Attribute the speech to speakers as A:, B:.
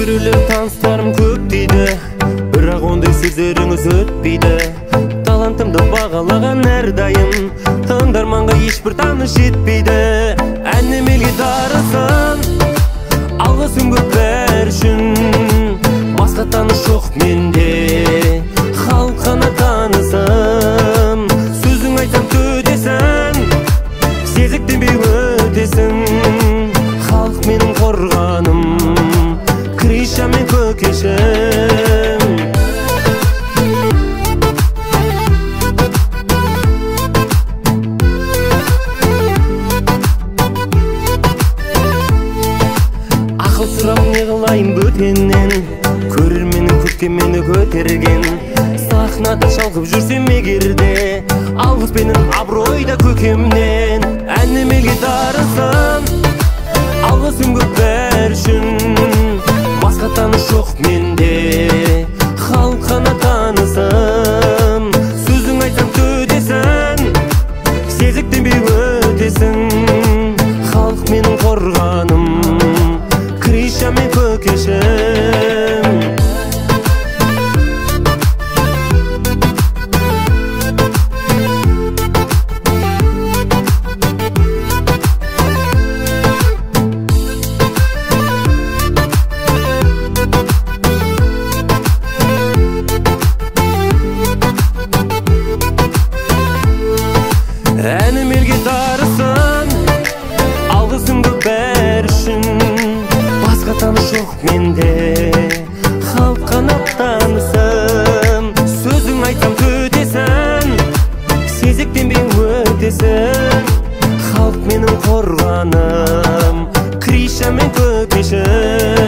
A: Кейбіреулер таныстарым көп дейді, бірақ ондай сөздеріңіз өтпейді. Талантымды бағалаған әрдайым, тыңдарманға ешбір таныс жетпейді. Әнім елге дарысын, алғысым көп бәрі үшін. Басқа таныс жоқ менде, халық қана танысым. Сөзің айтсам төтесің, сезіктенбей өтесің. Халық менің қорғаным, Криша мен көкешім. Ақыл сұрап не қылайын бөтеннен, көрерменнің көкке мені көтерген. Сахнада шалқып жүрсем егерде, алғыс менің абырой да көкемнен. Әнім елге дарысын, алғысым көп бәрі үшін. Басқа таныс жоқ менде, халық қана танысым. Сөзің айтсам төтесің, сезіктенбей өтесің. Халық менің қорғаным, Криша мен көкешім. Әнім елге дарысын, алғысым көп бәрі үшін. Басқа таныс жоқ менде, халық қана танысым. Сөзің айтсам төтесің, сезіктенбей өтесің. Халық менің қорғаным, Криша мен көкешім.